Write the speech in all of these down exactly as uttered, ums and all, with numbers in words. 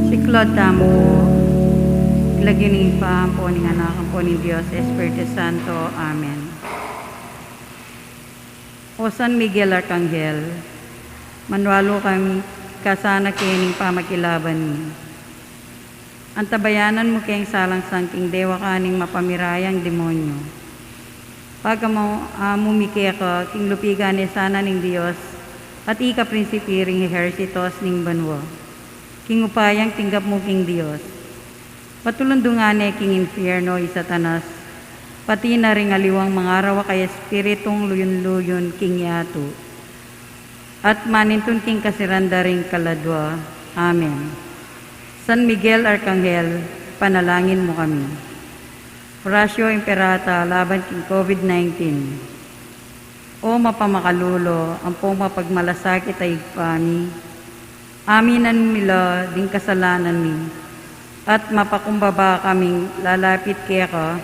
Siklaud tamu pu. King lagyu ning Ibpa, ampo ning Anak, ampo ning Dios Espiritu Santo. Amen. O San Miguel Arkanghel, manwalu kami ka sana keni king pamakilaban mi. Antabayanan mu keng salangsang king dewakan ning mapamirayang demonyu. Pagamu-amu mi keka king lupigan ne sana ning Dios, at ika prinsipi ring ehersitos ning banua. King upayang tinggap mu king Dios, patulundungan ne king infierno i Satanas, pati na ring aliwang mangarawak a espiritung luyun-luyun king yatu, at manintun king kasiran da ring kaladua. Amen. San Miguel Arkanghel, panalangin mu kami. Oratio Imperata laban king COVID nineteen. O mapamakalulu, ampong mapagmalasakit a Ibpa mi, aminan mi la ding kasalanan mi, at mapakumbaba kaming lalapit keka,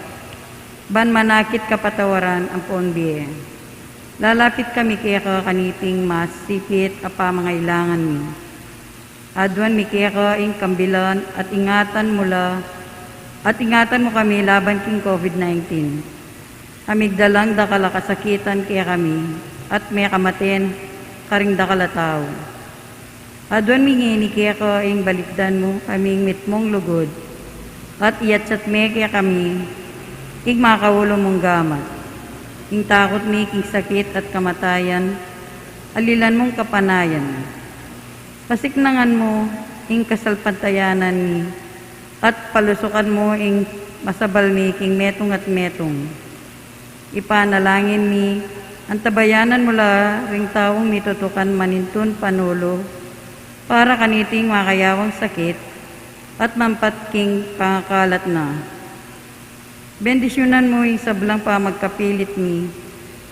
ban manakit kapatawaran ampon bie. Lalapit kami keka kaniting masipit a pamangailangan mi. Aduan mi keka ing kambilan at ingatan mu la, at ingatan mu kami laban king COVID nineteen. A migdalang dakal a kasakitan kekami, at mekamaten karing dakal a tau. Aduan mi ngeni keka ing balikdan mu kaming mitmung lugud, at iyatsat me kekami ing makaulu mung gamat, ing takut mi king sakit at kamatayan, alilan mung kapanayan. Pasiknangan mu ing kasalpantayanan mi, at palusukan mu ing masabal mi king metung at metung. Ipanalangin mi, antabayanan mu la ring taung mitutukan manintun panulu para kaniting makayawang sakit at mampat king pangakalat na. Bendisyunan mu ing sablang pamagkapilit mi,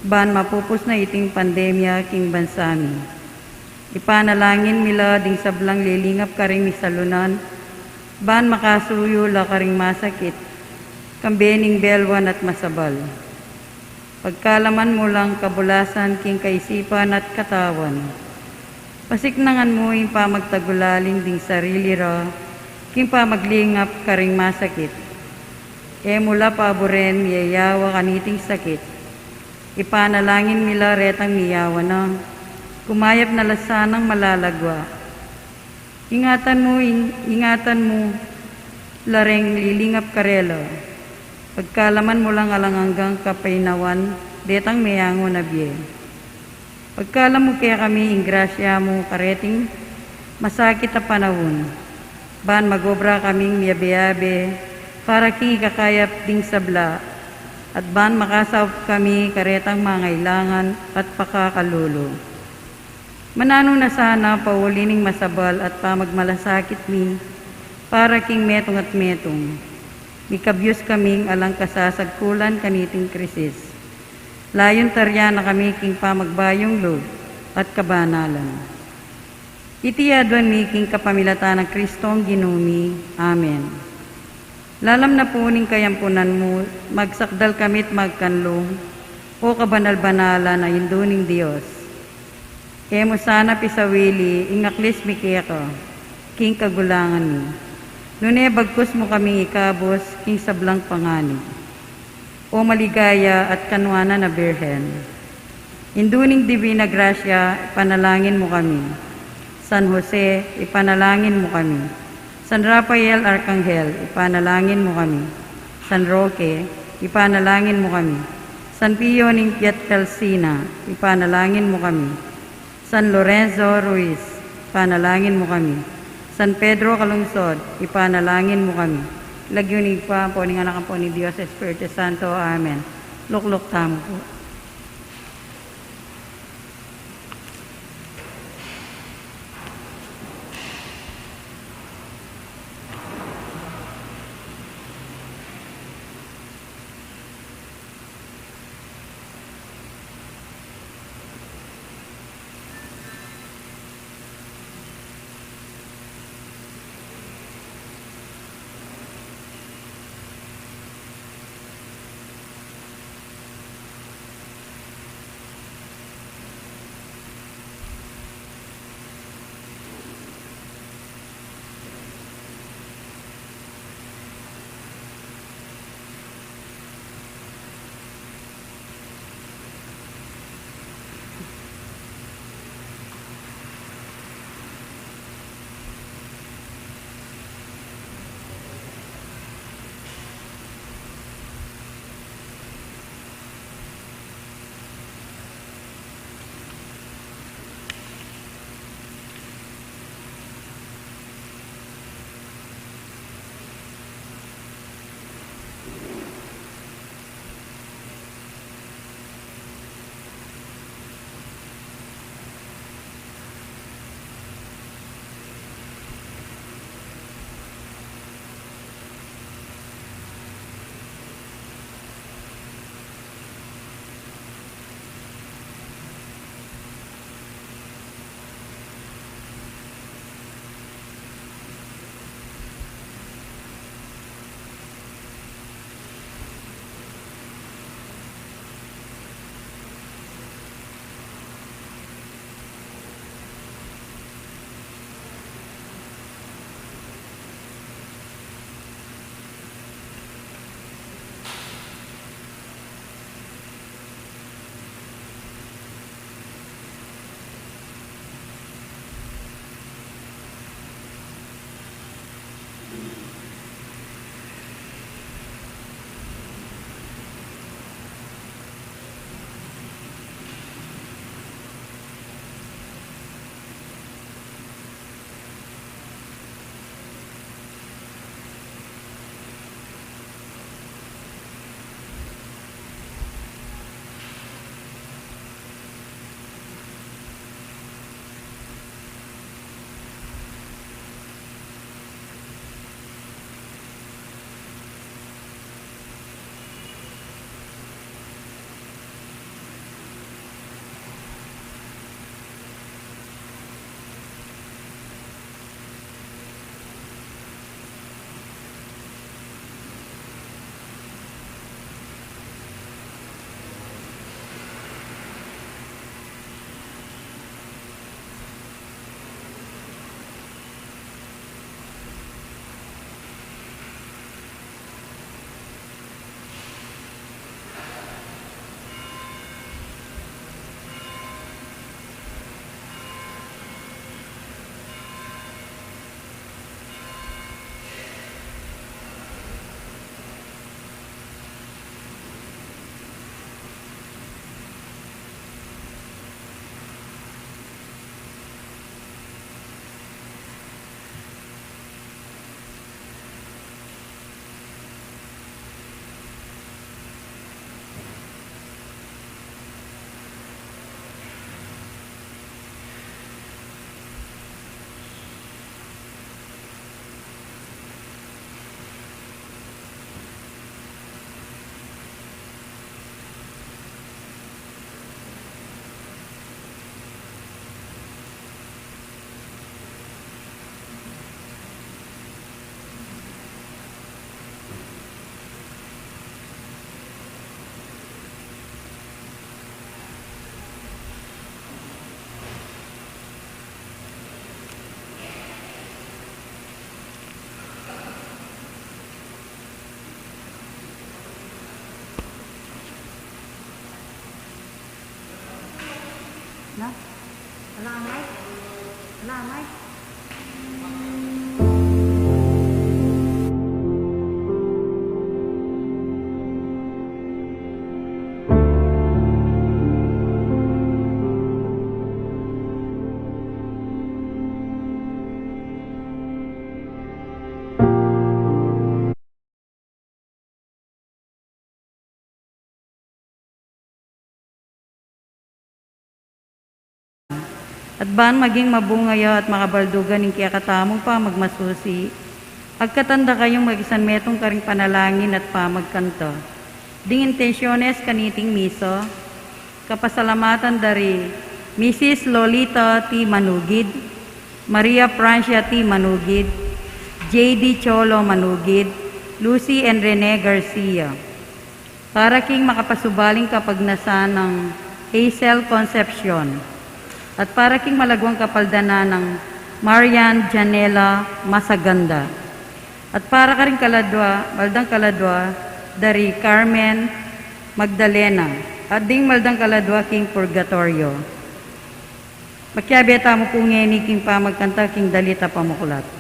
ban mapupus na iting pandemya king bansa mi. Ipanalangin mi la ding sablang lilingap karing misalunan, ban makasuyu la karing masakit, kambe ning belwan at masabal. Pagkalaman mu lang kabulasan king kaisipan at katawan. Pasiknangan mu ing pamagtagulaling ding sarili ra, king pamaglingap karing masakit. E mu la paburen miyayawa kaniting sakit. Ipanalangin mi la retang miyawa na, kumayap na la sanang malalagwa. Ingatan mu, ing-, ingatan mu la reng lilingap karela. Pagkalaman mu lang alang anggang kapaynawan, detang meangu na bie. Pagkalam mu kekami ing grasya mu kareting masakit a panaun, ban magobra kaming miyabe-abe para king ikakayap ding sabla, at ban makasaup kami karetang mangailangan at pakakalulu. Mananu na sana pauli ning masabal at pamagmalasakit mi para king metung at metung. Mikabyus kaming alang kasasagkulan kaniting krisis. Layun taryan na kami king pamagbayung lub at kabanalan. Iti aduan mi king kapamilatan nang Kristong Ginu mi. Amen. Lalam na pu ning kayampunan mu, magsakdal kami't magkanlung, o kabanal-banalan a Indu ning Dios. E mu sana pisawili ing aklis mi keka king kagulangan mi, nune bagkus mu kaming ikabus king sablang panganib. O maligaya at kanuanan a Birhen, Indu ning Dibina Grasya, ipanalangin mu kami. San Jose, ipanalangin mu kami. San Rafael Arkanghel, ipanalangin mu kami. San Roque, ipanalangin mu kami. San Pio ning Pietrelcina, ipanalangin mu kami. San Lorenzo Ruiz, ipanalangin mu kami. San Pedro Calungsod, ipanalangin mu kami. Lagyu ning Ibpa, ampo ning Anak, ampo ning Dios Espiritu Santo. Amen. Lukluk tamu pu. At ban maging mabunga ya at makabaldugan ing kekatamung pamagmasusi, agkatan da kayung makisanmetung karing panalangin at pamagkanta. Ding intensyones kaniting misa, kapasalamatan da ri Misis Lolita T. Manugid, Maria Francia T. Manugid, J D Cholo Manugid, Lucy and Rene Garcia. Para king makapasubaling kapagnasan nang Hazel Concepcion, at para king malaguang kapaldanan nang Marian Janela Masaganda, at para karing kaladua, baldang kaladua, da ri Carmen Magdalena, at ding baldang kaladua king purgatoryo. Makiabe tamu pu ngeni king pamagkanta king dalit a pamuklat.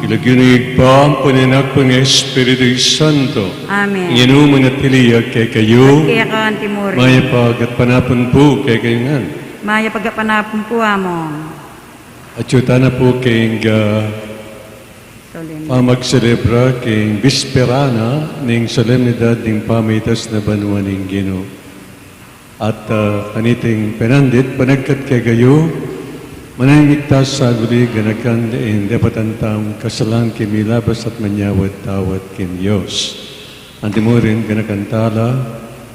King lagyu ning Ibpa, ampon ning Anak, ampon ning Espiritu Santo. Amen. Ing Ginu manatili ya kekayu. At keka antimurin. Mayap a gatpanapun pu kekayu ngan. Mayap a gatpanapun pu, Among. Atyu tana pu king, ah, solemn, pamagselebra king bispera na ning solemnidad ning pamaitas na banua ning Ginu. At, ah, kaniting penandit, panagkat kekayu, manayun ita saguli ganakan ing depatan tang kasalanan king milabas at manyawad-tawad king Dios. Antimurin ganakan tala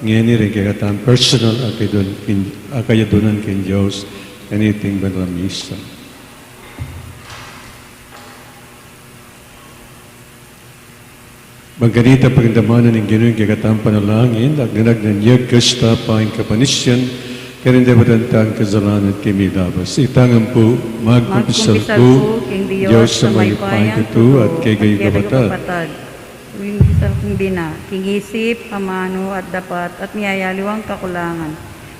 ngeni ring kekatang personal a kayadun king, a kayadunan king Dios, kaniting banal a misa. Ban kanita pagdamanan ning Ginu ing kekatang panalangin, agna-agna ning kasta pang kapanisian, karing depatan tang kasalanan king milabas. Itang ampu, magkumpisal ku king Dios a mayupayang tutu at kekayu kapatad. Kumpisal kung bina, king isip, amanu, at dapat, at miyayaliwang kakulangan.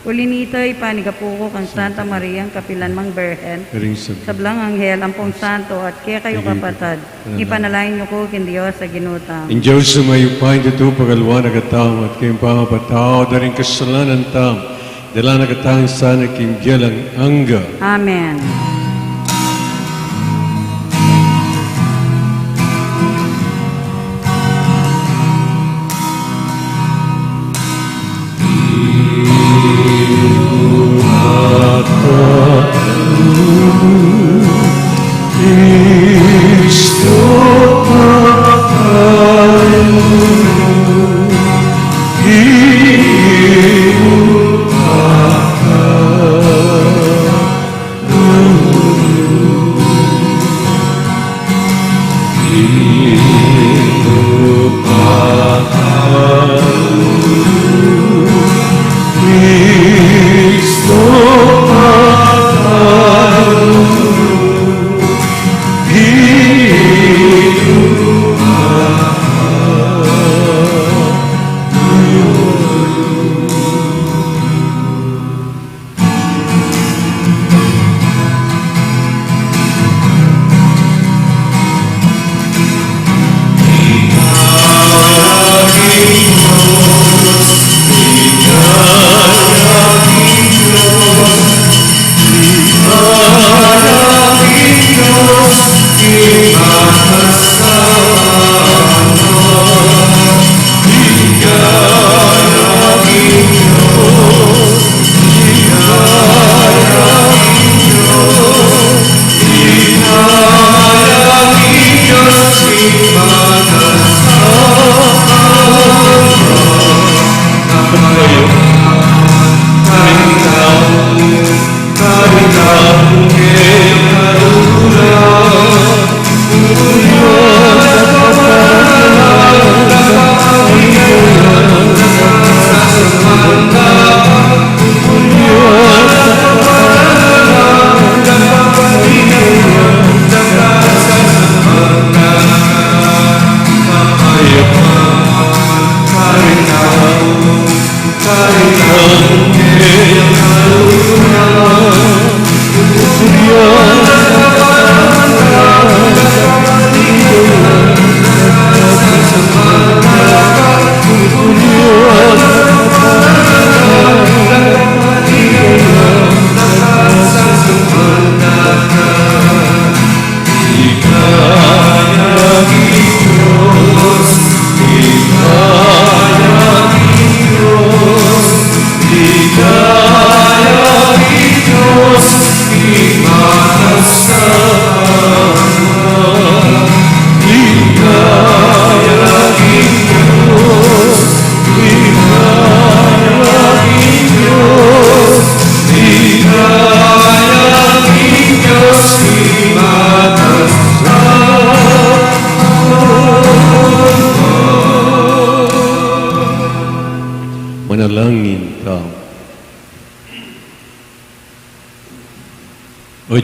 Uli nita, ipanigapu ku kang Santa Maria, ing kapilan mang Birhen, sablang anghel, ampong santo, at kekayu kapatad, ipanalangin yu ku king Dios a Ginu tamu. Ing Dios a mayupayang tutu, pagkalwan na katamu at king pamapatawad da ring kasalanan tamu, dala na katamu sana king bie alang angga. Amen.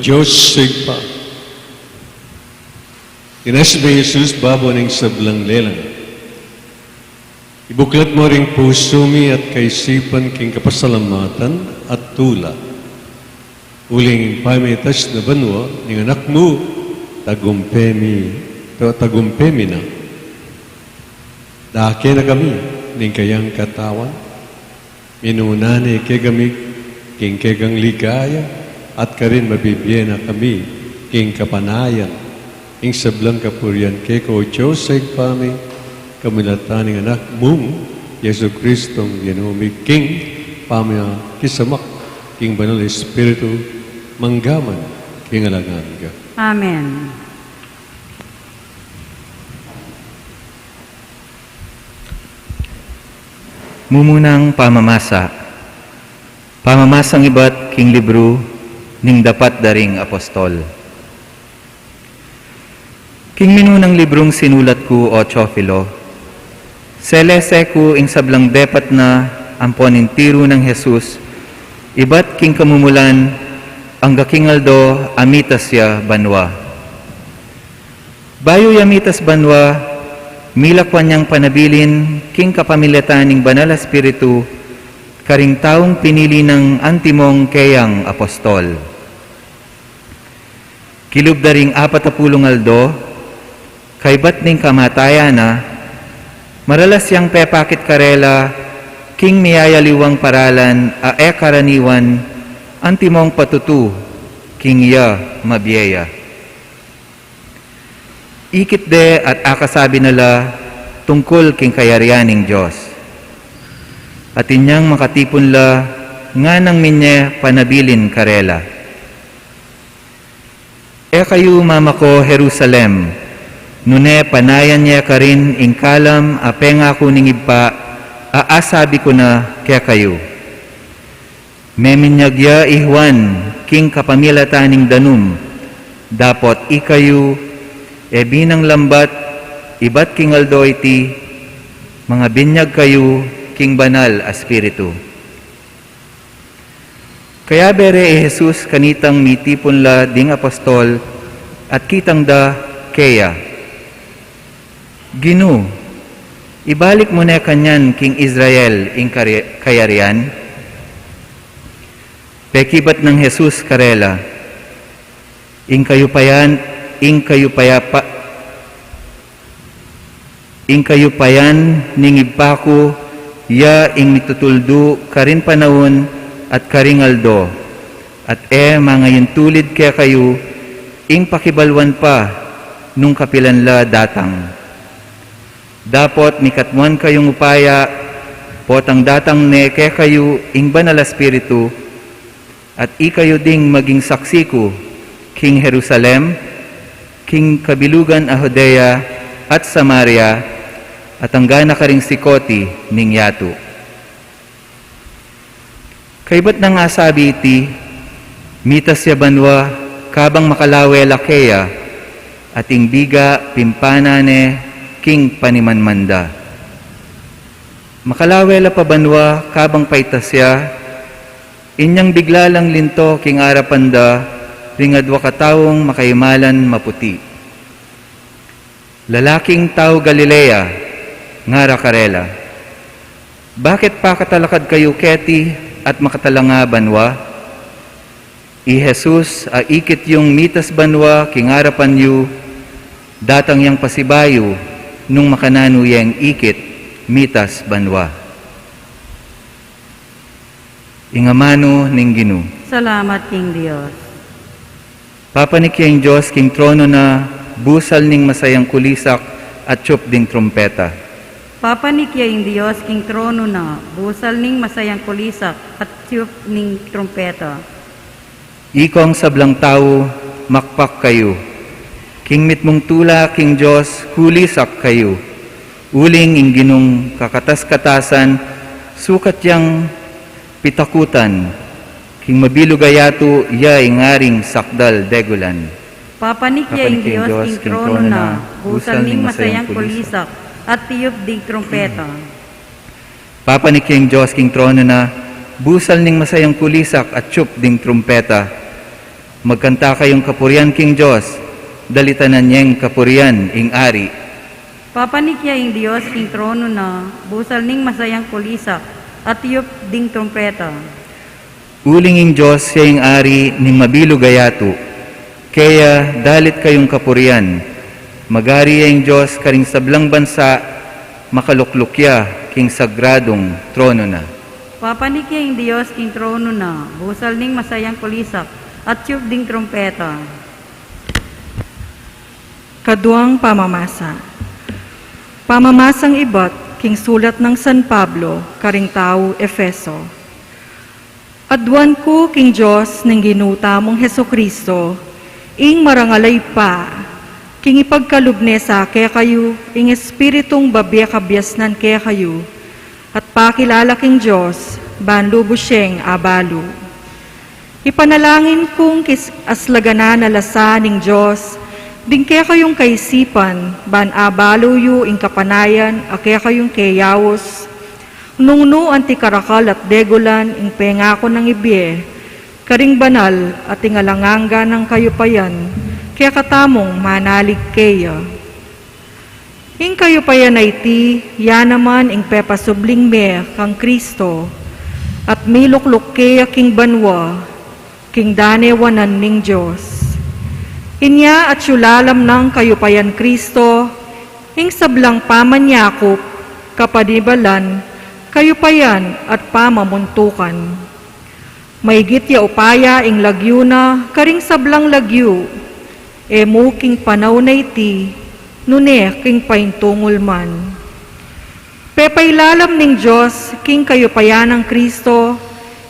Dios Ibpa, tinasbe Jesus babo ning sablang lelang. Ibuklat mu ring pusu mi at kaisipan king kapasalamatan at tula. Uling pamitas na banua ning anak mu, tagumpe mi, ta-, tagumpe mi na. Dake na kami ning kayang katawan. Minuna ne kekami king kekang ligaya, at karin mabibie na kami king kapanayan. Ing sablang kapurian keka, O Dios, Ibpa mi, kamulatan ning anak mung Jesu Kristong Ginu mi, king pamakisamak king Banal Espiritu, mangga man king alang angga. Amen. Mumunang pamamasa. Pamamasang ibat king libru ning dapat da ring apostol. King minunang librung sinulat ku, O Teofilo, selese ku ing sablang depat na ampon ing tiru nang Jesus, ibat king kamumulan angga king aldo a mitas ya banua. Bayu ya mitas banua, milakwan yang panabilin king kapamilatan ning Banal a Espiritu karing taung pinili nang antimong keyang apostol. Kilub da ring apat a pulung aldo, kaybat ning kamatayan na, maralas yang pepakit karela king miyayaliwang paralan a e karaniwan, antimong patutu king ya mabie ya. Ikit de at akasabi na la tungkul king kayarian ning Dios. At inyang makatipun la, nganang minye panabilin karela. E kayu mamako Jerusalem, nune panayan ye karin ing kalam a pengaku ning Ibpa a asabi ku na kekayu. Meminyag ya i Juan king kapamilatan ning danum, dapot ikayu, e binang lambat, ibat king aldo iti, mangabinyag kayu king Banal a Espiritu. Kayabe re i Jesus kanitang mitipun la ding apostol at kitang da keya, Ginu, ibalik mu ne kanyan king Israel ing kari-, kayarian? Pekibat nang Jesus karela, Ing kayupayan, ing kayupaya pa, ing kayupayan ning Ibpa ku, ya ing mitutuldu karing panaun at karing aldo, at e mangayuntulid kekayu ing pakibaluan pa nung kapilan la datang. Dapot mikatmuan kayung upaya, potang datang ne kekayu ing Banal a Espiritu, at ikayu ding maging saksi ku king Jerusalem, king kabilugan a Judea at Samaria, at angga na karing sikoti ning yatu. Kaybat nang asabi iti, mitas ya banua kabang makalawe la keya, at ing biga pimpana ne king panimanman da. Makalawe la pa banua kabang paitas ya, inyang bigla lang linto king arapan da ring adwa kataung makaimalan maputi. Lalaking tau Galilea, ngara karela, bakit pakatalakad kayu keti at makatalanga banua? I Jesus a ikit yung mitas banua king arapan yu, datang yang pasibayu nung makananu yeng ikit mitas banua. Ing amanu ning Ginu. Salamat king Dios. Papanik ya ing Dios king trono na, busal ning masayang kulisak at tiup ding trumpeta. Papanik ya ing Dios king trono na, busal ning masayang kulisak at tiup ning trumpeta. Ikong sablang tau, makpak kayu. King mitmung tula king Dios, kulisak kayu. Uling ing Ginung kakatas-katasan, sukat yang pitakutan, king mabilug a yatu ya ing aring sakdal degulan. Papanik ya ing Dios king trono na, busal ning masayang kulisak at tiup ding trumpeta. Papanik ya ing Dios king trono na, busal ning masayang kulisak at tiup ding trumpeta. Magkanta kayung kapurian king Dios, dalitanan yeng kapurian ing Ari. Papanik ya ing Dios king tronu na, busal ning masayang kulisak, at tiyup ding trumpeta. Uling ing Dios ya ing Ari ning mabilug a yatu, kaya dalit kayung kapurian. Mag-ari ya ing Dios karing sablang bansa, makalukluk ya king sagradung tronu na. Papanik ya ing Dios king tronu na, busal ning masayang kulisak, at tiyup ding trumpeta. Kaduang pamamasa. Pamamasang ibat king sulat nang San Pablo karing tau Efeso. Aduan ku king Dios ning Ginu tamung Jesucristo, ing marangal a Ibpa, king ipagkalub ne sa kekayu ing Espiritung babie kabiasnan kekayu, at pakilala king Dios, ban lubus yeng abalu. Ipanalangin kung kis-, aslaganan na la sa ning Dios ding kekayung kaisipan, ban abalu yu ing kapanayan a kekayung keyaus, nung nu anti karakal at degulan ing pengaku nang ibie karing banal at ing alang angga nang kayupayan kekatamung manalig keya. Ing kayupayan a iti, ya naman ing pepasubling mie kang Kristo, at milukluk keya king banua, king danewanan ning Dios. Inya atyu lalam nang kayupayan Kristo ing sablang pamanyakup, kapanibalan, kayupayan, at pamamuntukan. Maigit ya upaya ing lagyu na karing sablang lagyu, e mu king panaun a iti, nune king paintungul man. Pepailalam ning Dios king kayupayan nang Kristo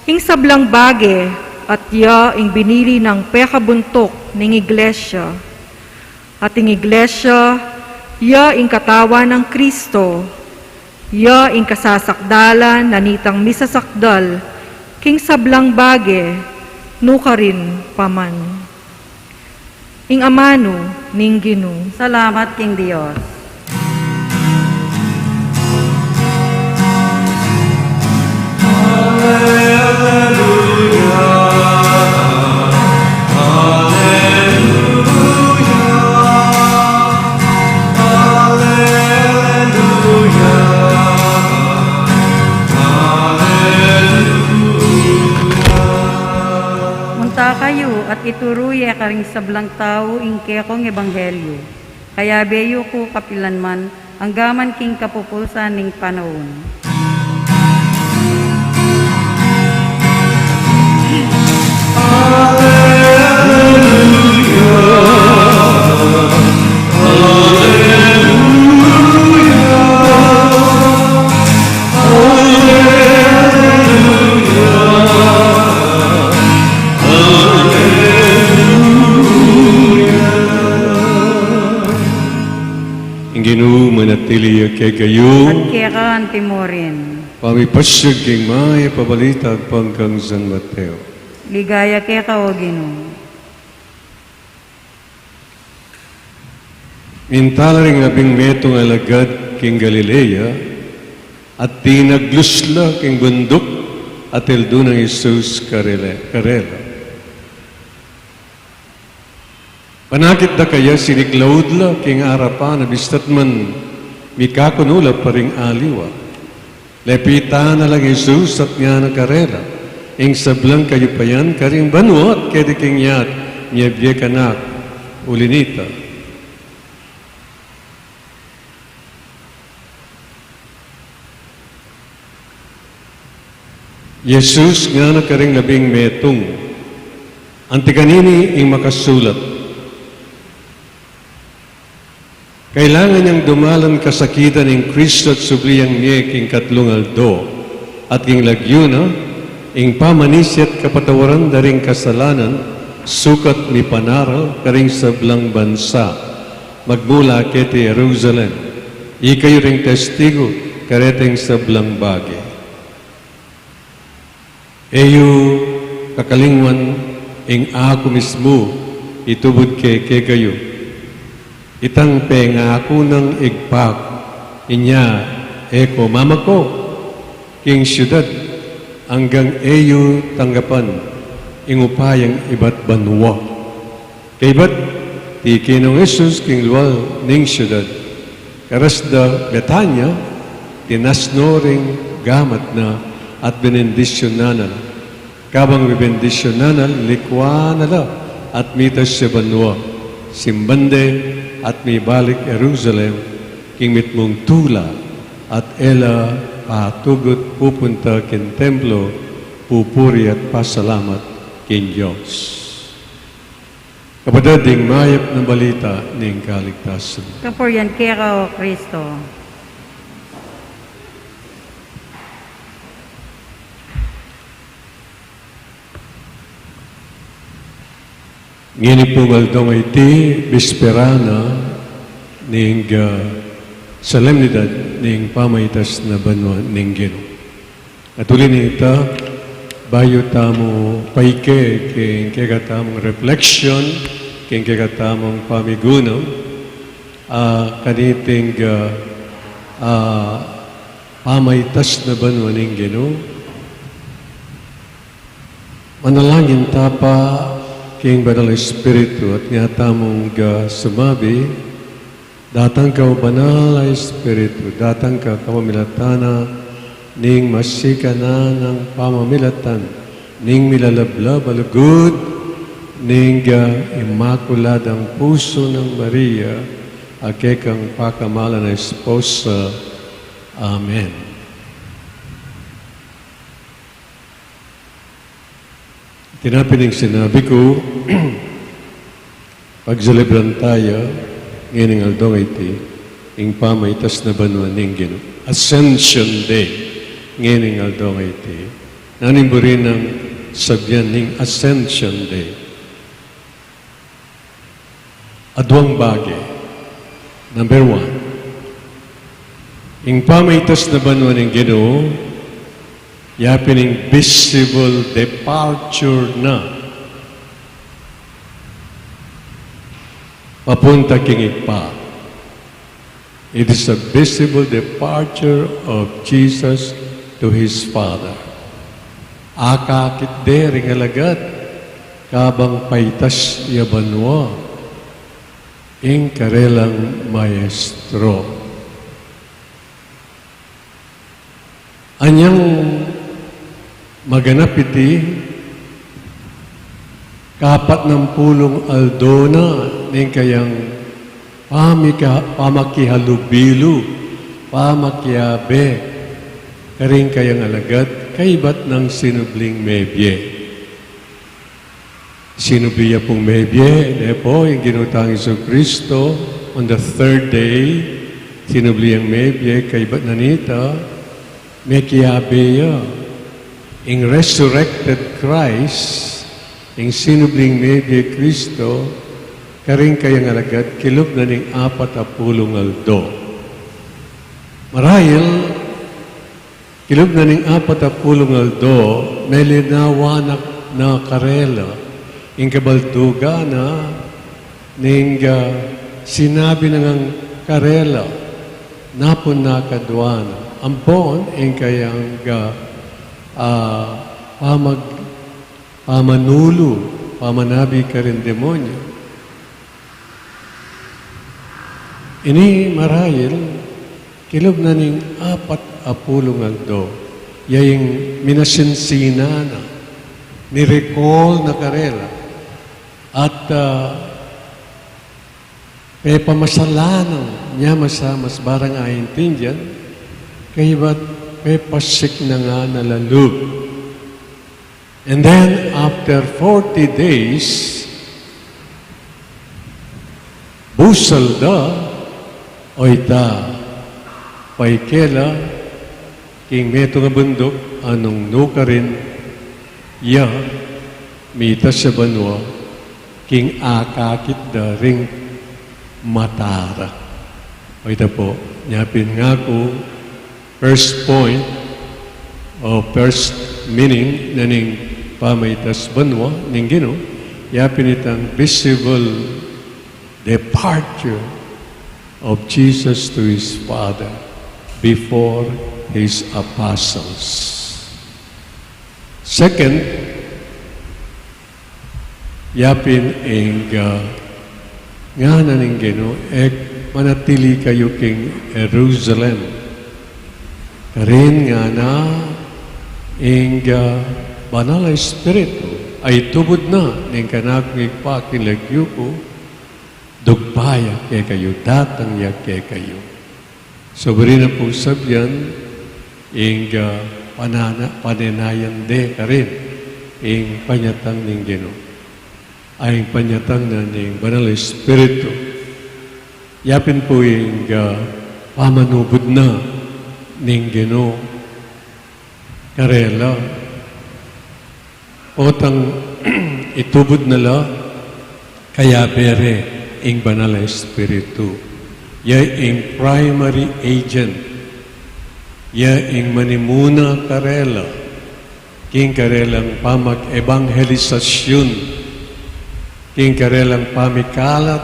ing sablang bage, at ya ing binili nang pekabuntuk ning Iglesia. At ing Iglesia, ya ing katawan nang Kristo, ya ing kasasakdalan na nitang misasakdal king sablang bage, nukarin pa man. Ing amanu ning Ginu. Salamat king Dios. Munta kayu at ituru ye karing sablang tau ing kekong ebanghelyu. Kayabe yu ku kapilan man, angga man king kapupulsan ning panaun. Ing Ginu manatili ya kekayu. At keka antimurin. Pamipasyag king mayap a balita agpang kang San Mateo. Ligaya keka, O Ginu. Minta la ring labing metung a alagad king Galilea, at tinaglus la king bunduk, at ildu nang Jesus karele-, karela. Panakit da kaya, siniklaud la king arapan, a bistat man mikakunu la pa ring aliwa. Lepitan na lang Jesus at ngana karela, ing sablang kayupayan karing banua at keti king yatu, mie bie kanak uli nita. Jesus ngana karing labing metung, anti kanini ing makasulat? Kailangan yang dumalan kasakitan ing Kristo at subli yang mie king katlung aldo, at king lagyu na, ing pamanisi at kapatawaran da ring kasalanan, sukat mipanaral karing sablang bansa, magmula keti Jerusalem. Ikayu ring testigu kareting sablang bage. E yu kakalingwan ing aku mismu itubud ke kekayu. Itang pengaku nang Ibpa ku, inya e ko mamako king siudad anggang e yu tanggapan. ing upayang ibat banua. Kaybat, ti Ginung Jesus king lual ning siudad, karas da Betania, tinas no ring gamat na at benendisyunan na la. Kabang bebendisyunan na la, likuan na la at mitas ya banua. Simban de at mibalik Jerusalem king mitmung tula, at e la patugut pupunta king templo pupuri at pasalamat king Dios. Kapatad, ing mayap na balita ning kaligtasan. Kapurian keka, O Kristo. Ngeni pung aldo ngeni, bispera na ning, ah, solemnidad ning pamaitas na banua ning Ginu. At uli na nita, bayu tamu paike king kekatamung reflection, king kekatamung pamigunam, ah, kaniting, ah, ah, pamaitas na banua ning Ginu. Manalangin ta pa king Banal Espiritu at nga tamung, ah, sumabi, datang ka, O Banal a Espiritu, datang ka kapamilatan na ning masikan a pamamilatan ning milalablab a lugud ning, ah, Imakuladang Pusu nang Maria, a kekang pakamalan a esposa. Amen. Iti na pin ing sinabi ku, pagselebran taya ngening aldo ngeni ing pamaitas na banua ning Ginu. Ascension Day ngening aldo ngeni. Nanu ing buri nang sabian ning Ascension Day? Aduang bage. Number one, ing pamaitas na banua ning Ginu, yapin ing visible departure na papunta king Ibpa. It is a visible departure of Jesus to his Father. Akakit de ring alagad kabang paitas ya banua ing karelang maestro. Anyang maganap iti, kapatnampulung aldo na ning kayang pamika-, pamakihalubilu, pamakiabe karing kayang alagad kaybat nang sinubling mebie. Sinubli ya pung mebie, ne pu, ing Ginu tang Jesucristo, on the third day, sinubli yang mebie, kaybat na nita, mekiabe ya. Ing resurrected Christ, ing sinubling mebie Kristo, karing kayang alagad, kilub na ning apat a pulung aldo. Marahil, kilub na ning apat a pulung aldo, melinawan na karela ing kabaldugan na ning, ah, sinabi na ngang karela, napun na kadua na. Ampon ing kayang, ah, ah, pamag-, pamanulu, pamanabi karing demonyo. Ini marahil, kilub na ning apat a pulung aldo, ya ing minasinsina na, ni-recall na karela, at, ah, pepamasalan na niya masamas barang aintindian, kaybat pepasik na nga na lalub. And then, after forty days, busal da, o ita, paike la king metung a bunduk, a nung nukarin ya, mitas ya banua, king akakit da ring mata ra. O ita pu, nya pin ngaku, first point, o first meaning na ning pamaitas banua ning Ginu, ya pin itang visible departure of Jesus to his Father before his apostles. Second, Yapin ing, ah, ngana ning Ginu, e manatili kayu king Jerusalem. Karin ngana ing, ah, Banal a Espiritu a itubud na ning kanakung Ibpa king lagyu ku, dugpa ya kekayu, datang ya kekayu. So, buri na pung sabyan, ing, ah, panana-, panenayan de karin ing panyatang ning Ginu. Ay ing panyatang na ning Banal a Espiritu. Yapin pu ing, ah, pamanubud na ning Ginu karela. Potang itubud na la, kayabe re ing Banal a Espiritu. Ya ing primary agent. Ya ing manimuna karela king karelang pamag-ebanghelisasyon, king karelang pamikalat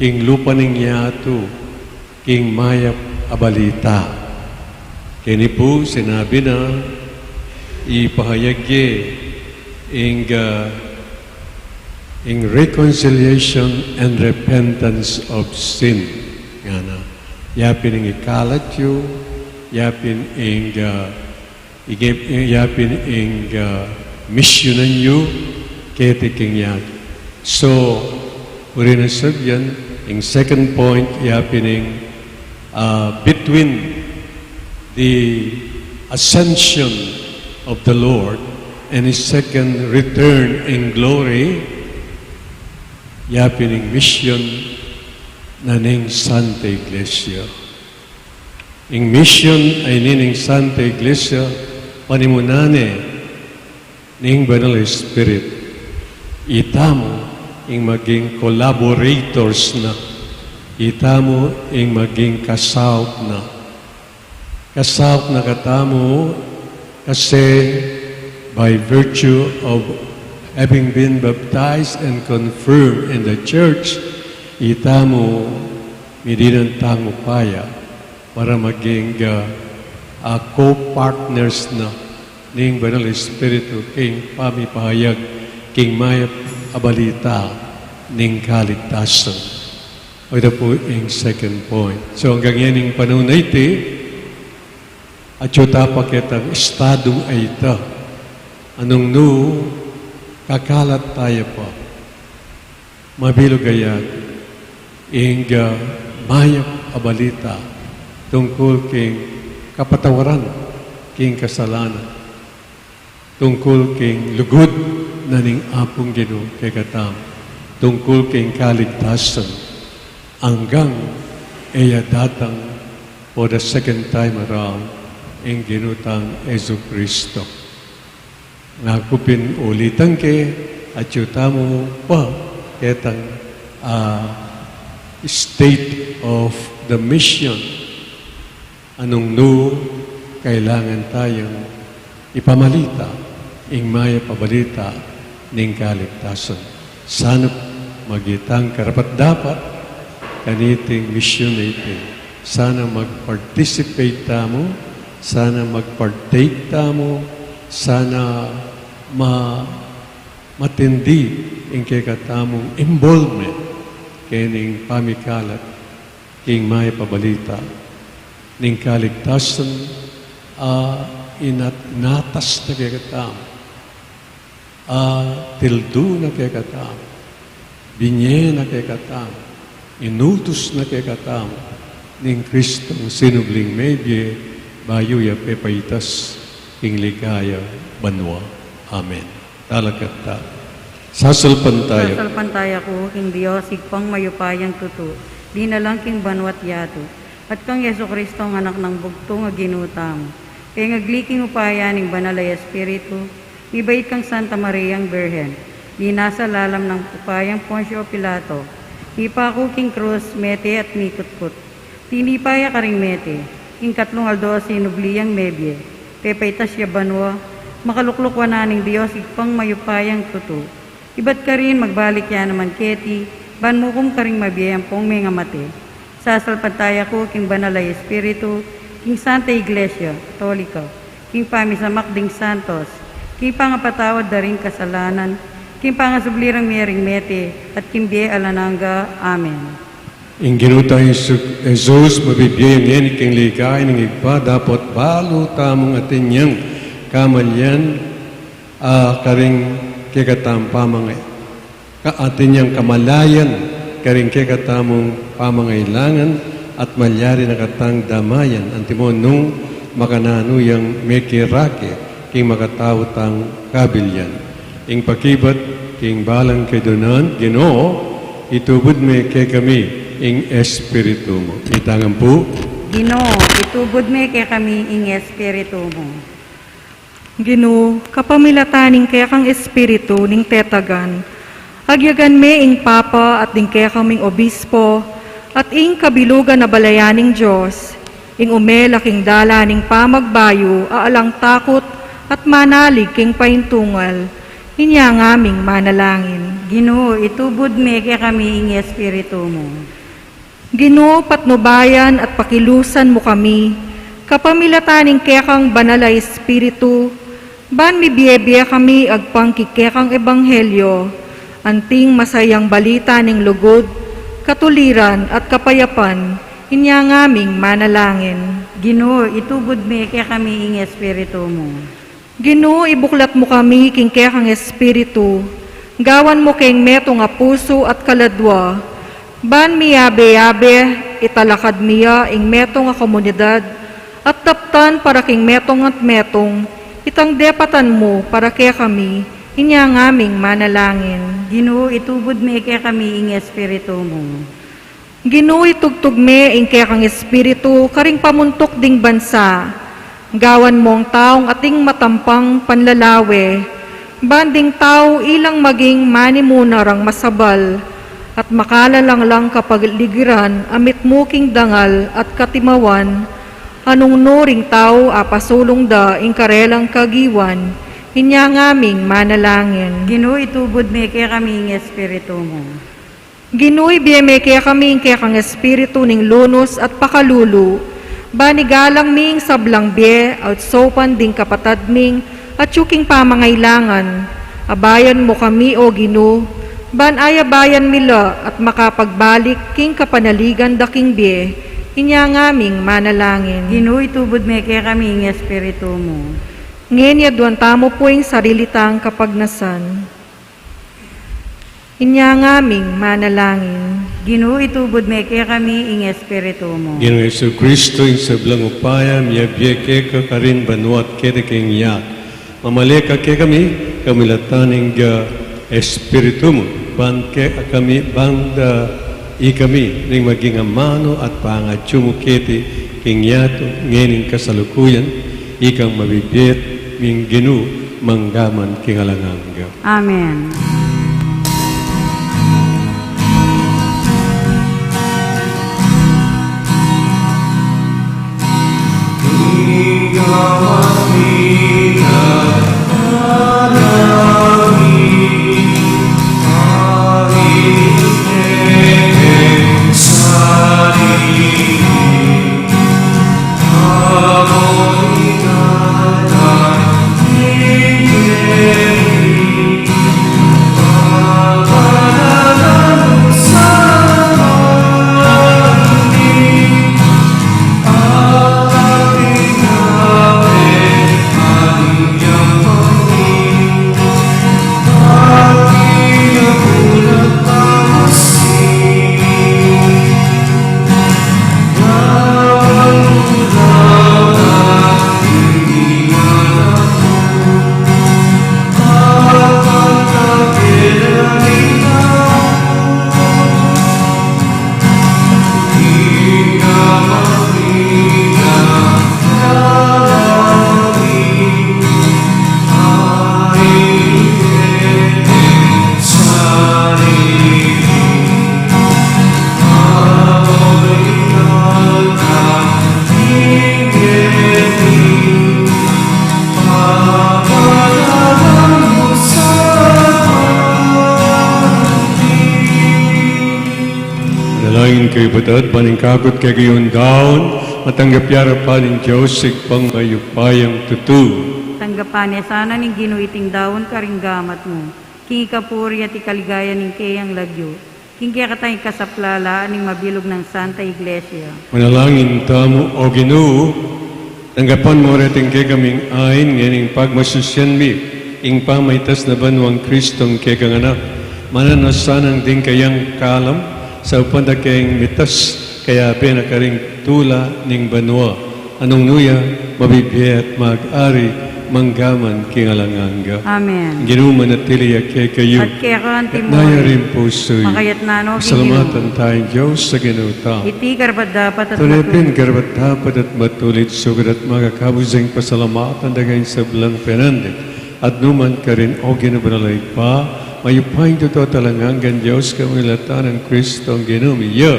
king lupa ning yatu king mayap a balita. Keni pu sinabi na, ipahayag ye ing, ah, ing reconciliation and repentance of sin. Ngana, yapin ing ikalat yu, yapin ing, ah, ige-, yapin ing, ah, misyunan yu keti king yatu. So, buri nang sabyan, ing second point, yapin ing, ah, between the ascension of the Lord and His second return in glory, yapin ing misyon na ning Santa Iglesia. Ing misyon a ini ning Santa Iglesia, panimunan ne ning Banal a Espiritu. Itamu ing maging collaborators na. Itamu ing maging kasaup na. Kasaup na katamu kasi by virtue of having been baptized and confirmed in the church, itamu midinan tang upaya para maging, ah, ah, co-partners na ning Banal Espiritu king pamipahayag king mayap a balita ning kaligtasan. O, ita pu ing second point. So, anggang ngeni ing panaun a iti, atyu ta pa ketang estadung a ita. Nung nu kakalat taya pa, mabilug a yatu ing, ah, mayap a balita tungkul king kapatawaran king kasalanan, tungkul king lugud na ning Apung Ginu kekatamu, tungkul king kaligtasan, anggang e ya datang for the second time around ing Ginu tang Jesucristo. Ngaku pin ulitan ke, atyu tamu pa ketang, ah, state of the mission. Nung nu kailangan tayang ipamalita ing mayap a balita ning kaligtasan. Sana maging tang karapat-dapat kaniting misyon a iti. Sana mag-participate tamu, sana mag-partake tamu, sana ma-, matindi ing kekatamung involvement kening pamikalat king mayap a balita ning kaligtasan a inat-, inatas na kekatamu, a tildu na kekatamu, binye na kekatamu, inutus na kekatamu ning Kristong sinubling mebie, bayu ya pepaitas king ligaya banua. Amen. Talakad ta. Sasalpantaya. Sasalpantaya ku king Dios, Ibpang mayupayang tutu, dinalang king banua't yatu, at kang Jesucristo, a Anak nang bugtung a Ginu tamu, pengagli king upaya ning Banal a Espiritu, mibait kang Santa Mariang Birhen, binasa lalam ning upayang Poncio Pilato, mipaku king krus, mete at mikutkut. Tinipa ya karing mete, king katlung aldo sinubli yang mebie, pepaitas ya banua, makalukluk wanan ning Dios Ibpang mayupayang tutu. Ibat karin magbalik ya naman keti, ban mukum karing mabie ampong mengamate. Sasalpantaya ku king Banal a Espiritu, king Santa Iglesia Katolika, king pamisamak ding santos, king pangapatawad da ring kasalanan, King pangasubli rang mie ring mete, at king bie alang angga. Amen. Ing Ginu tang Jesu-, Jesus, mabibie ya ngeni king ligaya ning Ibpa, dapot balu tamung atin yang kamalayan, a, karing kekatang pamangay-, ka-, atin yang kamalayan karing kekatamung pamangailangan, at malyari na katang damayan antimo nung makananu yang mekirake king makatau tang kabilian. Ing pakibat king balang kedunan, Ginu, itubud me kekami ing Espiritu mu. Itangan pu. Ginu, itubud me kekami ing Espiritu mu. Ginu, kapamilatan ning kekang Espiritu ning tetagan, agyagan me ing Papa at ding kekaming obispo, at ing kabilugan a balayan ning Dios, ing umela king dalan ning pamagbayu a alang takut at manalig king paintungal. Inya ngaming manalangin. Ginu, itubud me kekami ing Espiritu mu. Ginu, patnubayan at pakilusan mu kami, kapamilatan ning kekang Banal a Espiritu, ban mibie-bie kami agpang king kekang ebanghelyo, anting masayang balita ning lugud, katuliran at kapayapan. Inya ngaming manalangin. Ginu, itubud me kekami ing Espiritu mu. Ginu, ibuklat mu kami king kekang Espiritu, gawan mu keng metung a pusu at kaladua, ban miyabe-yabe italakad mi ya ing metung a komunidad, at daptan para king metung at metung itang depatan mu para kekami. Inya ngaming manalangin. Ginu, itubud me kekami ing Espiritu mu. Ginu, itugtug me ing kekang Espiritu karing pamuntuk ding bansa. Gawan mong taung ating matampang panlalawe, ban ding tau ilang maging manimuna rang masabal, at makalalang lang kapaligiran a mitmu king dangal at katimawan, a nung nu ring tau a pasulung da ing karelang kagiwan. Inya ngaming manalangin. Ginu, itubud me kekami ing Espiritu mu. Ginu, ibie me kekami ing kekang Espiritu ning lunus at pakalulu, ban igalang mi ing sablang bie at saupan ding kapatad ming atyu king pamangailangan. Abayan mu kami, O Ginu, ban ayabayan mi la at makapagbalik king kapanaligan da king bie. Inya ngaming manalangin. Ginu, itubud me kekami ing Espiritu mu. Ngeni aduan tamu pu ing sarili tang kapagnasan. Inya ngaming manalangin. Ginu, itubud me kekami ing Espiritu mu. Ginu Jesucristo, ing sablang upaya miyabie keka karin banua at keti king yatu. Mamale ka kekami, kapamilatan ning Espiritu mu, ban kekami, ban ikami ring maging amanu at pangatyu mu keti king yatu, ngening kasalukuyan, ikang mabibie at ming Ginu, mangga man king alang angga. Amen. Manalangin kayu, kapatad, ban ing kakut kekayung daun, matanggap ya king arapan ning Dios, Ibpang mayupayang tutu. Tanggapan na sana ning Ginu iting daun karing gamat mu. Ika puri at ikaligayan ning keyang lagyu. King kekatang ikasaplalan ning mabilug nang Santa Iglesia. Manalangin tamu, O Ginu, tanggapan mu reting kekaming ain ngening pagmasusian mi ing pamaitas na banwang Kristong kekang Anak. Mananu sanang ding kayang kalam, saupan da keng mitas, kayabe na karing tula ning banua. Nung nu ya, mabibie at mag-ari, mangga man king alang angga. Amen. Ginu manatili ya kekayu. At keka antimu rin. Naya ring pusu yu. Makayatna no king Ginu. Pasalamatan taya ing Dios a Ginu ta. Iti karapat-dapat at matulid. Tune pin karapat-dapat at matulid, sukat at makakabus ing pasalamatan da kang sablang penandit. At nu man karin, O Ginu, banal a Ibpa, mayupayang tutu at alang anggang Dios, kamulatan nang Kristong Ginu mi. Iya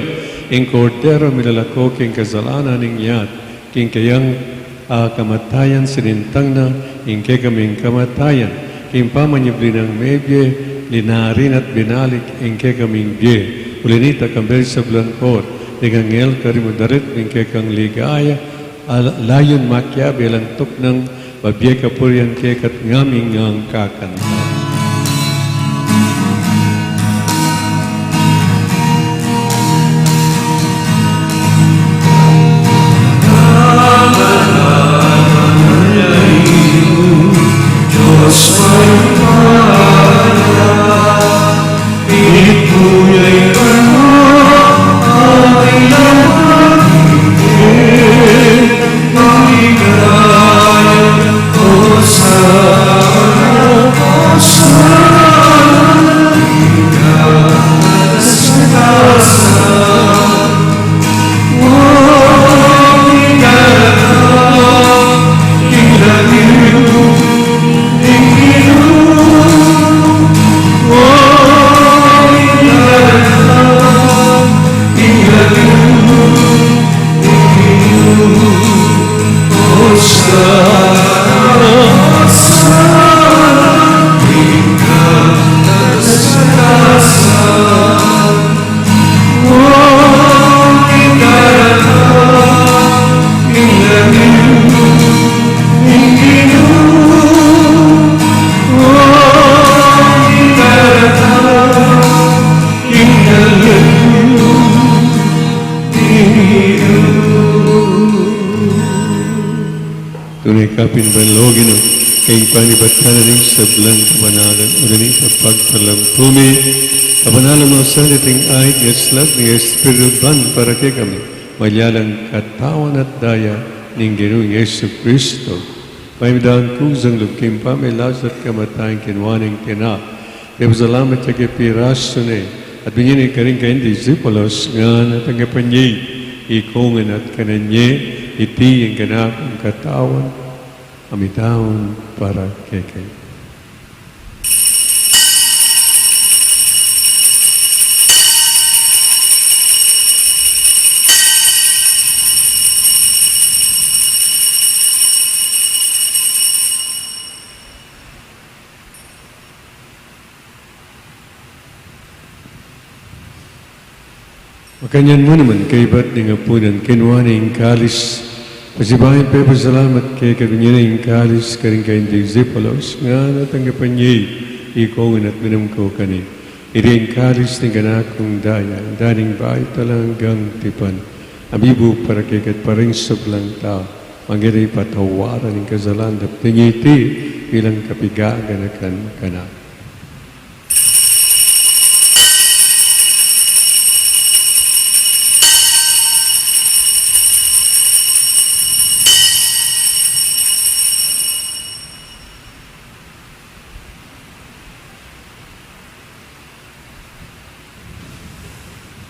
ing Kordero milalako king kasalanan ning yat. King kayang, a, kamatayan sinintang na ing kekaming kamatayan. King pamanyubli nang mebie, linari na at binalik ing kekaming bie. Uli na nita, kambe ring sablang port ding anghel, karin mu dalit ing kekang ligaya, a, layun makiabe lang tuknang babie kapurian keka at ngaming ngan kakanta. Tune kapin ban, O Ginu, king panibatan na ning sablang kabanalan, uli na nita pagpalampu mi, kabanalan mu sa niting ait ning aslag ning Espiritu ban para kekami, maging lang katawan at daya ning Ginung Jesucristo. Mayupayang kusang lub king pamilasa at kamatayan, kinua neng tinak, mipasalamat ya king pirasu ne, at binie ne karing kayang disipulos, ngana, tanggapan ye, ikongan at kanan ye, iti ing kanakung katawan, a mitawan para kekayu. Makanyan mu naman, kaybat ning apunan, kinua ne ing kalis, pasibayu pepasalamat keka, binie ne ing kalis karing kayang disipulos, ngana, tanggapan ye, ikongan at minum kayu keni, iti ing kalis ning kanakung daya, daya ning bayu at alang anggang tipan, a mibu para kekayu at para king sablang tau, manggana ing patawaran ning kasalan da. Daptan ye iti bilang kapaganakan kanaku.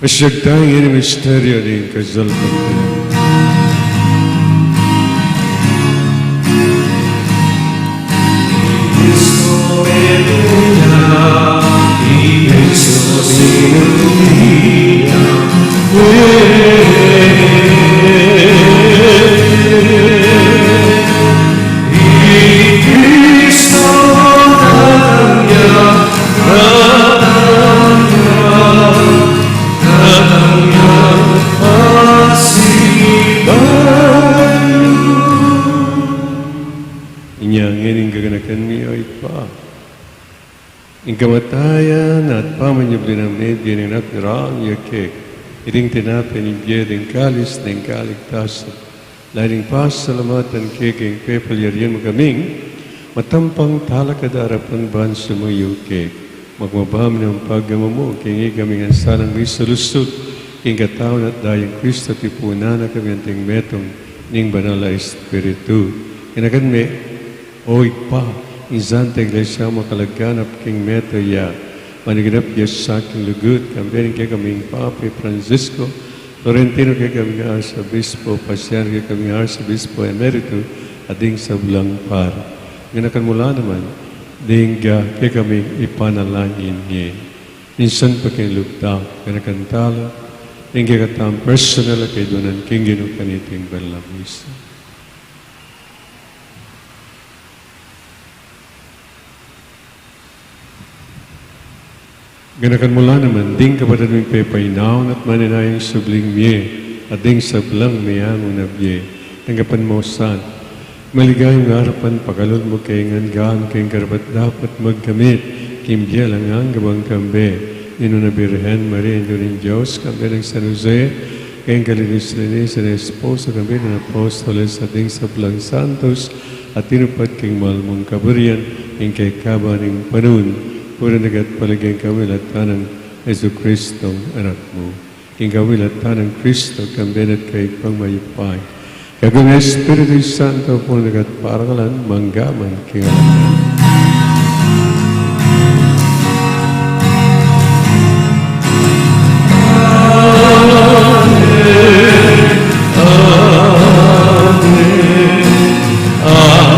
Masyag taya king misteryu ning kasalpantayanan. Ing kamatayan at pamanyubli nang mebie ning anak mi, rarang ya keka iting tinape ning bie, ding kalis ning kaligtasan. Lalu ning pasalamatan keka ing pepalyarian mu kaming matampang talakad arapan ban sumuyu keka. Magmabam nang pagmamumu king ikami ngan sanang misalusut king katawan at dayang Kristo, tipunan na kami anting metung ning Banal a Espiritu. Ganakan me, O Ibpa, ing Santa Iglesia mu makalaganap king meta ya, maniganap ya sa king lugud, kambe ning kekaming Papa Francisco, Florentino kekaming Arsobispo, Pasiano kekaming Arsobispo Emeritu, at ding sablang pari. Ganakan mu la naman ding, ah, kekaming ipanalangin ngeni. Minsan pa king lugdang, ganakan tala ding kekatang personal a kaiduanan king Ginu kaniting banal a misa. Ganakan mu la naman ding kapatad ming pepainaun at manenayang subling mie, at ding sablang meangu na bie. Tanggapan mu sana. Maligayang arapan, pakalub mu kami ngan gagawan keng karapat-dapat magkamit king bie alang angga bang kambe ning Nuan a Birhen Maria, Indu ning Dios, kambe nang San Jose, keng kalinis-linis a esposo, kambe ning apostoles at ding sablang santos a tinupad king mal mung kaburian king kekaban ning panun. Purian da ka at paligayan ka king kawilatan nang Jesucristong Anak mu. King kawilatan nang Kristo, kambe na at kaybat mayupaya, kagum ning Espiritu Santo, purian da ka at parangalan mangga man king alang angga. Amen. Amen. Amen.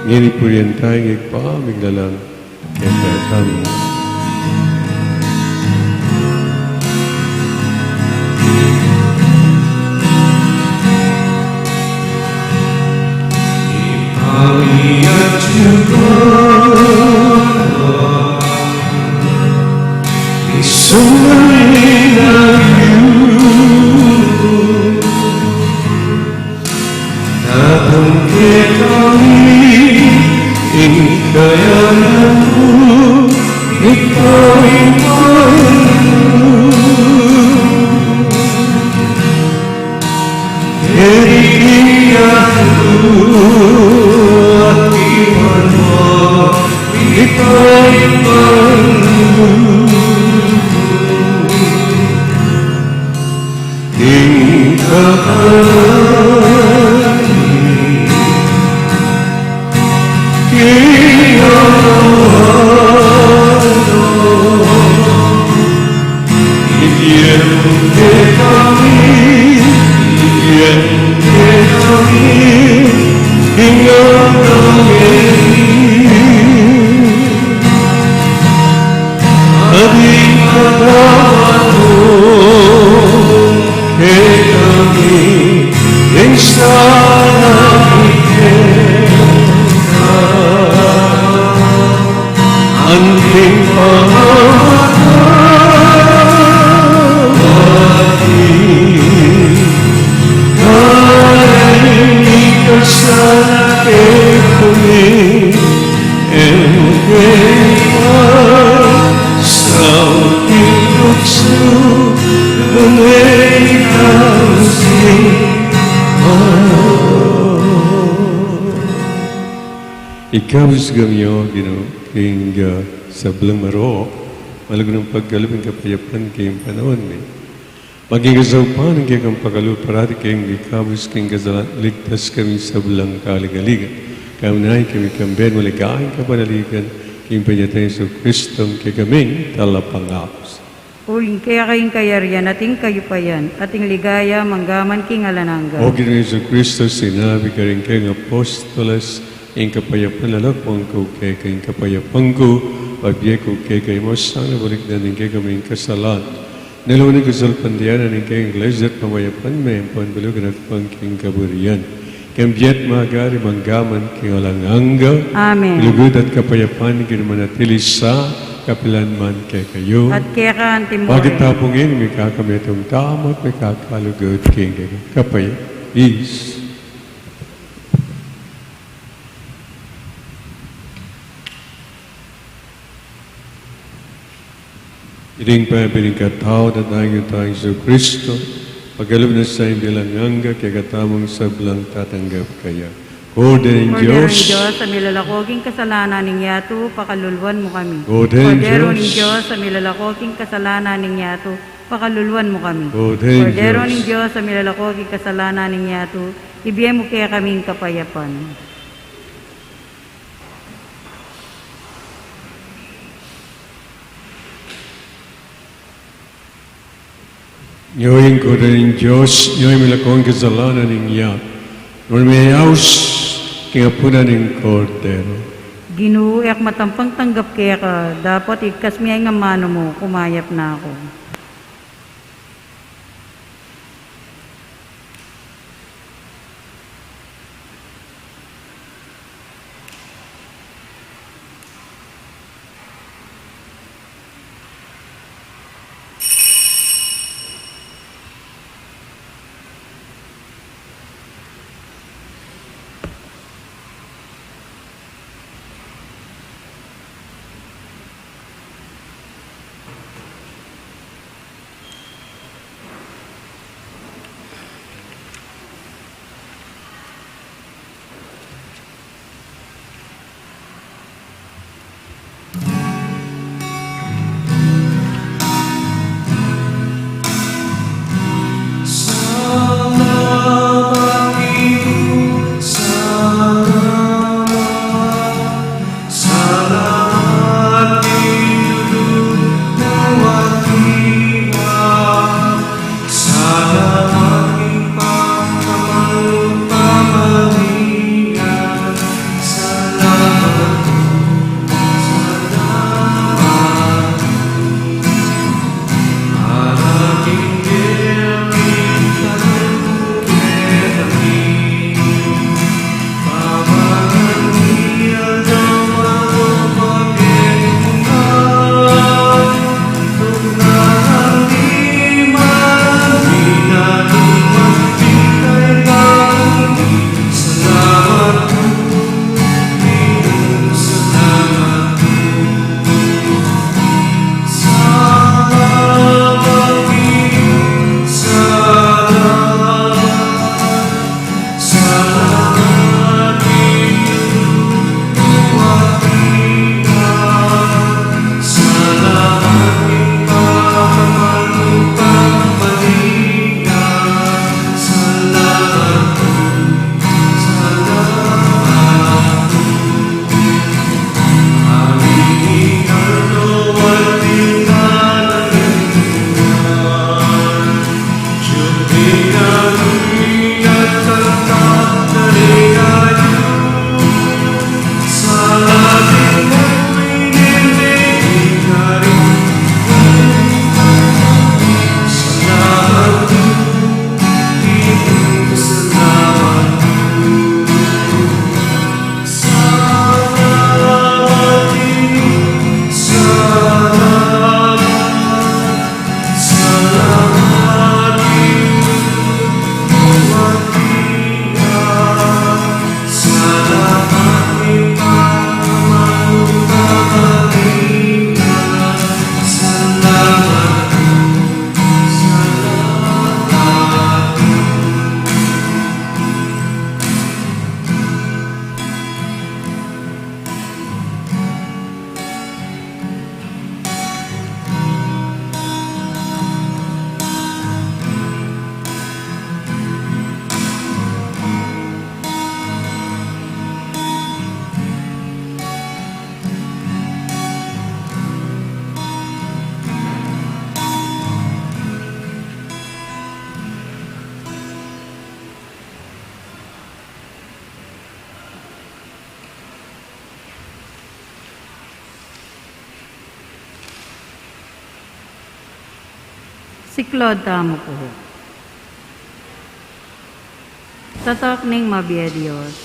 Ngeni purian taya ing Ibpa miglalang kekatamu. Isang na rin ang iyong Datang kekami ing kayanan mu, ikaw ing Panginoon. Kekami ing yatu at iman mu, ikaw ing Panginoon. Ing kakalani, ing awan, ibie mu kekami, ibie mu kekami, ing aldo ngeni. At ipatawad mu kekami ing sala mi keka, anting pamamatawad mi karing mikasala kekami. E mu ke ipaisaul king tuksu, nune ikabus ing Ikabus kami, O Ginu, king sablang marok, malugud nang pagkalub ing kapayapan king panaun mi. Maging kasaupan ning kekang pagkalub parati keng mikabus king kasalan, ligtas kami sablang kaligaligan. Kamunayan kami kambe ning maligayang kapanaligan, king panyatang Jesu Kristong kekaming Talapangabus. Uling keka ing kayarian, at ing kayupayan, at ing ligaya, mangga man king alang angga. O Ginu Jesu Kristo, sinabi mu karing kekang apostoles, ing kapayapan lalakwan ku kekayu, ing kapayapan ku bibie ku kekayu, e mu sana balikdan ing kekaming kasalan, nune ing kasalpantayanan ning kekang Iglesia at pamayapan me, ampo balu king kaburian, king bie at magari, mangga man king alang angga. Amen. Lugud at kapayapan ning Ginu manatili sa kapilan man kekayu. At keka anti mu rin. Bakit tapungin, mikakametung tamu at mikakalugud king kekang kapayapan. Iring pepiningkatau datang yu tang Jesucristo, pagalub na sa bilang angga kekatamung sablang tatanggap kaya. Kordero ning Kordero ning Dios. Dios, a milalako king kasalanan ning yatu, pakaluluan mu kami. Kordero ning Kordero ning Dios. Dios, a milalako king kasalanan ning yatu, pakaluluan mu kami. Kordero ning Kordero Dios. Ning Dios, a milalako king kasalanan ning yatu, ibie mu kekami ing kapayapan. Nyo ing Kordero ning Dios, nyo ing milalako king kasalanan ning yatu. Nune miyaus king apunan ning Kordero. Ginu, e ku matampang tanggap keka, dapot igkas mu ing amanu mu, kumayap na ku. Siklaud tamu pu. Tatak ning mabie Dios.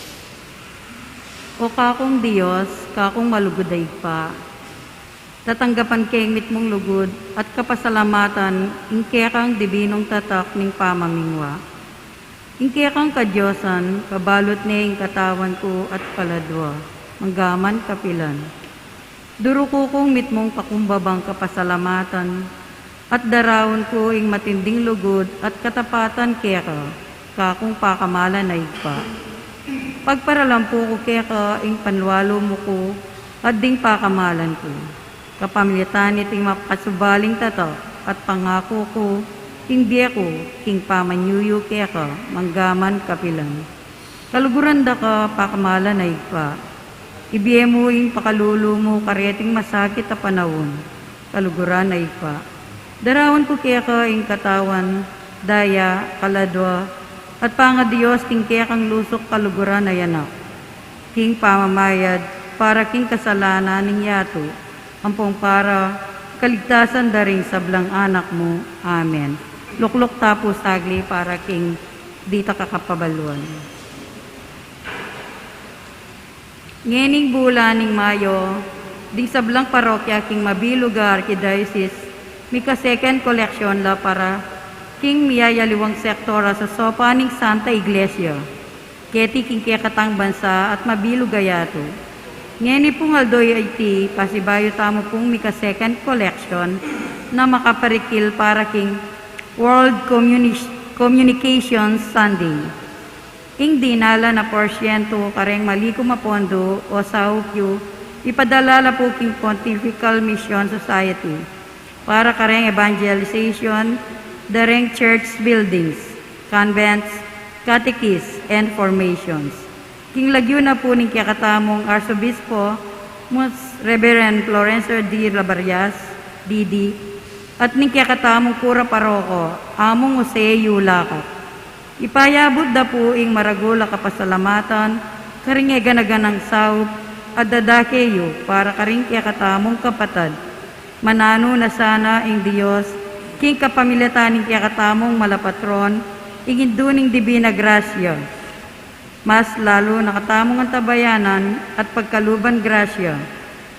O kakung Dios, kakung malugud a Ibpa, tatanggapan ke ing mitmung lugud at kapasalamatan ing kekang dibinung tatak ning pamamingwa. Ing kekang kadiosan, babalut ne ing katawan ku at paladua, manggaman kapilan. Duruku kung mitmung pakumbabang kapasalamatan, at daraun ku ing matinding lugud at katapatan keka, kakung pakamalan a Ibpa. Pagparalampu ku keka ing panlualu mu ku at ding pakamalan ku. Kapamilatan niting makasubaling tatak at pangaku ku, ing bie ku, king pamanyuyu keka, manggaman kapilan. Kaluguran da ka, pakamalan a Ibpa. Ibie mu ing pakalulu mu kareting masakit a panaun. Kaluguran a Ibpa. Daraun ku keka ing katawan, daya, kaladua, at pangaDios king kekang lusuk kaluguran a Anak. King pamamayad para king kasalanan ning yatu, ampong para kaligtasan da ring sablang anak mu. Amen. Lukluk ta pu sagli para king ditak a kapabaluan. Ngening bulan ning Mayo, ding sablang parokya king mabilug a arkidiocese, mika second collection la para king miyayaliwang sektor a sosopan ning Santa Iglesia. Keti king kekatang bansa at mabilug a yatu. Ngeni pung aldo iti, pasibayu tamu pung mika second collection na makaparikil para king World Communi-, Communications Sunday. Ing dinalan a porsyentu kareng malikum a pondo o saup yu, ipadala la pu king Pontifical Mission Society para kareng evangelization da reng church buildings, convents, catechists, and formations. King lagyu na pu ning kekatamung Arsobispo, Mons. Reverend Florencio D. Labarias, D D, at ning kekatamung kura paroko, Among Jose U. Lacat. Ipayabut da pu ing maragul a kapasalamatan karing e gana-ganang saup a dadake yu para karing kekatamung kapatad. Mananu na sana ing Dios king kapamilatan ning kekatamung malapatron, ing Indu ning Divina Gracia, mas lalu na katamung antabayanan at pagkaluban grasya.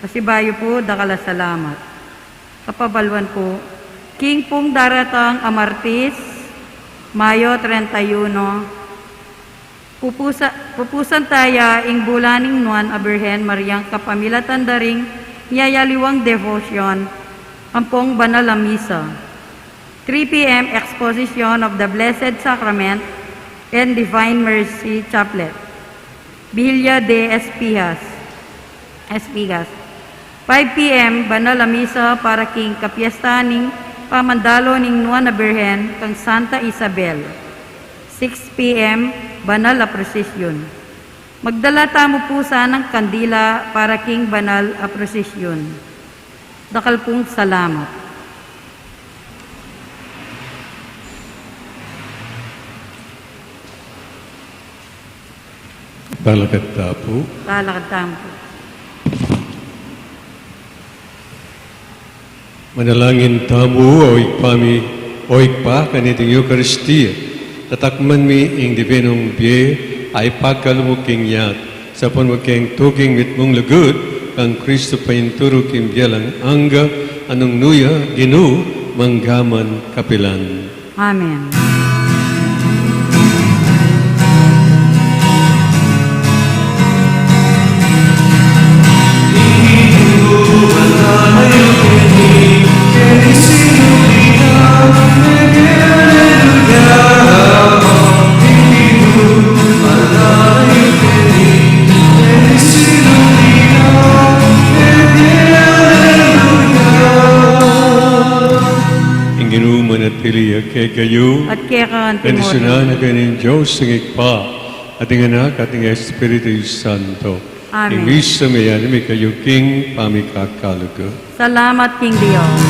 Pasibayu pu, dakal a salamat. Kapabaluan pu, king pung daratang a Martis, Mayo treinta y uno, pupusa-, pupusan taya ing bulan ning Nuan a Birhen Mariang kapamilatan da ring miyayaliwang devotion ampong banal a misa. Three P M exposition of the Blessed Sacrament and Divine Mercy Chaplet. Villa de Espigas. Espigas. Five P M, banal a misa para king kapiesta ning pamandalo ning Nuan a Birhen kang Santa Isabel. Six P M, banal a prosesyon. Magdala tamu pu sanang kandila para king banal a prosesyon. Dakal pung salamat. Palakad ta pu. Palakad tamu pu. Manalangin tamu, O Ibpa mi, O Ibpa, kaniting Eukaristia, tatakman mi ing dibinung bie a ipagkalub mu king yatu, sapun mu keng tuking mitmung lugud, kang Kristu payinturu king bie alang angga, a nung nu ya, Ginu, manggaman kapilan. Amen. Ing Ginu manatili ya kekayu. At keka naman. Bendisyunan na kayu ning Dios, ing Ibpa, at ing Anak, at ing Espiritu Santo. Amen. Ing misa meyari na, mikayu king pamikakalugud. Salamat king Dios.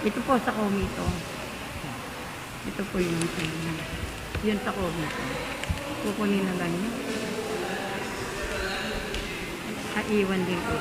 Ito po sa komito. Ito po yung, yun sa komito. Kukunin na lang yun. Naiwan din po.